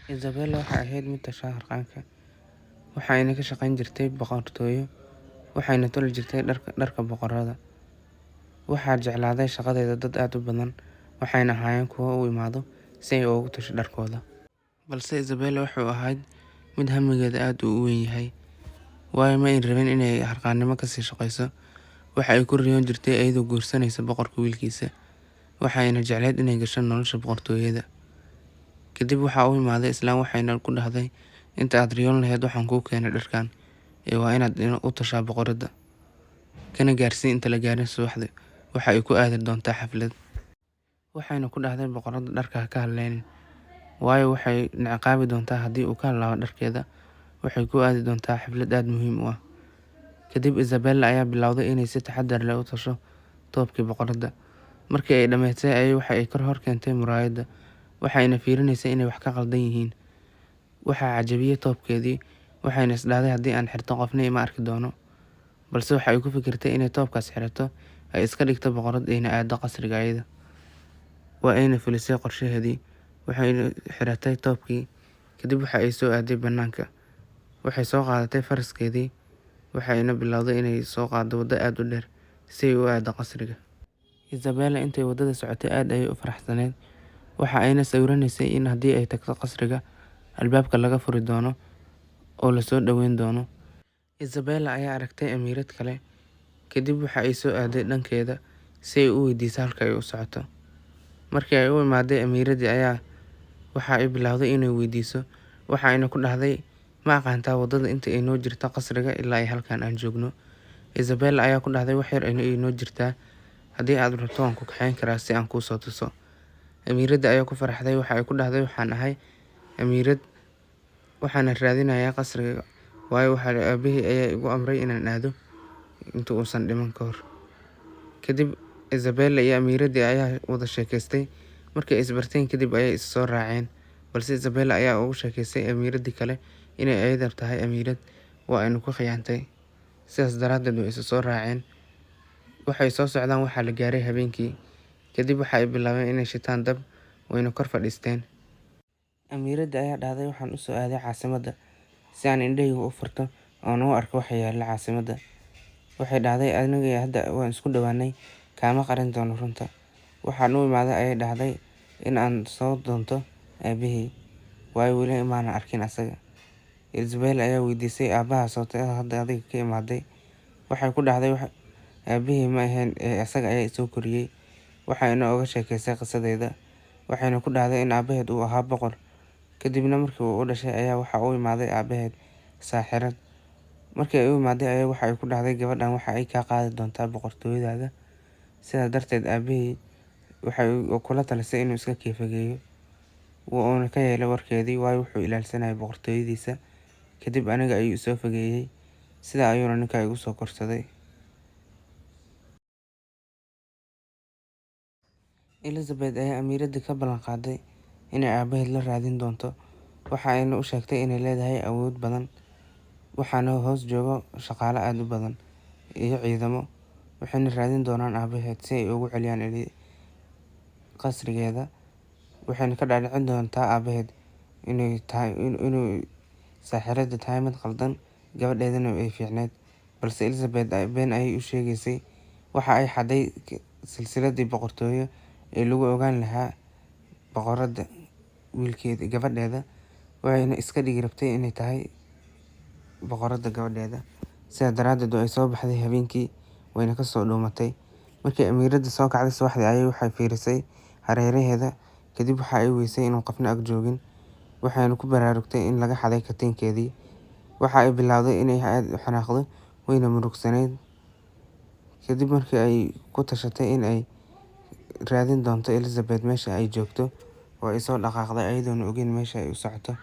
Isabella waxay ahayd mid tasha harqaanka, waxayna ka shaqayn jirtay boqortooyo, waxayna toli jirtay dharka boqorada. Waxaa jeclaaday shaqadeeda dad aad u badan, waxayna ahaayeen kuwo u imaado si ay ugu tasho dharkooda. Balse Isabella waxay ahayd mid hamigeeda aad u weyn yahay, waayo ma ayn rabin inay harqaannimo kasii shaqeyso. Waxa ay ku riyoon jirtay iyadoo guursanaysa boqorka wiilkiisa, waxayna jecleyd inay gasho nolosha boqortooyada. Kadib waxaa u imaaday islaan, waxayna ku dhahday, inta aad riyoon lahayd waxaan kuu keenay dharkan, ee waa inaad u tashaa boqoradda, kana gaarsii inta la gaarin subaxda, waxa ay ku aadi doontaa xaflad. Waxayna ku dhahday boqoradda dharka ha ka hadleynin, waayo waxay ciqaabi doontaa haddii uu ka halaabo dharkeeda. Waxay ku aadi doontaa xaflad aad muhiim u ah. Kadib Isabella ayaa bilowday inay si taxadar leh u tasho toobkii boqoradda. Markii ay dhammaysay ayay waxa ay kor hor keentay muraayadda, waxayna fiirinaysay inay wax ka qaldan yihiin. Waxaa cajabiyay toobkeedii, waxayna is dhahday haddii aan xirto qofna ima arki doono. Balse waxa ay ku fikirtay inay toobkaas xirato, ay iska dhigto boqorad ayna aado qasriga ayada. Waa ayna fulisay qorshaheedii, waxayna xiratay toobkii. Kadib waxa ay soo aaday bannaanka. Waxay soo qaadatay faraskeedii, waxayna bilowday inay soo qaaddo waddo aad u dheer si ay u aado qasriga. Isabella intay waddada socotay aad ayay u faraxsaneyd. Waxa ayna sawiranaysay in haddii ay tagto qasriga, albaabka laga furi doono oo la soo dhoweyn doono. Isabella ayaa aragtay amiirad kale. Kadib waxa ay soo aaday dhankeeda si ay u weydiiso halka ay u socoto. Markii ay u imaaday amiiraddii ayaa waxa ay bilowday inay weydiiso, waxa ayna ku dhahday, ma aqaantaa waddada inta ay noo jirto qasriga ilaa ay halkan aan joogno. Isabella ayaa ku dhahday wax yar ay noo jirtaa, haddii aad rabto waan ku kaxayn karaa si aan kuu soo tuso. Amiiradda ayaa ku faraxday, waxa ay ku dhahday waxaan ahay amiirad, waxaana raadinayaa qasriga, waayo waxa aabbahay ayaa igu amray inaan aado inta uusan dhiman ka hor. Kadib Isabella iyo amiiraddii ayaa wada sheekaystay. Markii ay isbarteen kadib ayay is soo raaceen. Balse Isabella ayaa ugu sheekaysay amiiraddii kale inay ayada tahay amiirad, waa aynu ku khiyaantay. Sidaas daraaddeed way isu soo raaceen. Waxay soo socdaan waxaa la gaaray habeenkii. Kadib waxa ay bilaabeen inay shitaan dab, wayna kor fadhiisteen. Amiiradda ayaa dhahday waxaan u soo aaday caasimadda si aan indhahayga u furto oon u arko waxa yaalla caasimadda. Waxay dhahday aniga hadda waan isku dhowaanay, kaama qarin doono runta. Waxaan u imaaday ayay dhahday in aan soo doonto aabbahay, waayo weli imaanan arkin asaga. Isabella ayaa weydiisay aabbaha sababtoo ah hadda adiga ka imaaday. Waxay ku dhahday aabbahay ma ahayn ee asaga ayaa isoo koriyay. Waxayna uga sheekaysay qisadeeda. Waxayna ku dhahday in aabbaheed uu ahaa boqor. Kadibna markii uu u dhashay ayaa waxa uu imaaday aabbaheed saaxirad. Markii ay u imaaday ayaa waxa ay ku dhahday gabadhan waxa ay ka qaadi doontaa boqortooyadaada. Sidaas darteed aabbahay waxay kula talisay inuu iska keefageeyo. Wuuna ka yeelay warkeedii, waayo wuxuu ilaalsanayay boqortooyadiisa. Kadib aniga ayuu isoo fogeeyay, sidaa ayuuna ninka igu soo korsaday. Elizabeth ayaa amiiradda ka ballan qaaday inay aabbaheed la raadin doonto. Waxa ayna u sheegtay inay leedahay awood badan, waxaana hoos joogo shaqaale aad u badan iyo ciidamo. Waxayna raadin doonaan aabbaheed si ay ugu celiyaan qasrigeeda. Waxayna ka dhaadhicin doontaa aabbaheed inay tahay inuu saaxiradda tahay mid qaldan, gabadheedana ay fiicneyd. Balse Elizabeth been ayay u sheegaysay. Waxa ay xaday silsiladdii boqortooyo ee lagu ogaan lahaa boqoradda wiilkeeda gabadheeda, waxayna iska dhigi rabtay inay tahay boqoradda gabadheeda. Sidaa daraaddeed way soo baxday habeenkii, wayna ka soo dhuumatay. Markii amiiradda soo kacday subaxdii ayay waxay fiirisay hareeraheeda. Kadib waxa ay weysay inuu qofna ag joogin. Waxayna ku baraarugtay in laga xaday katiinkeedii. Waxa ay bilowday inay aad u xanaaqdo, wayna murugsanayd. Kadib markii ay ku tashatay in ay raadin doonto Elizabeth meesha ay joogto, waa ay soo dhaqaaqday ayadoona ogeyn meesha ay u socoto.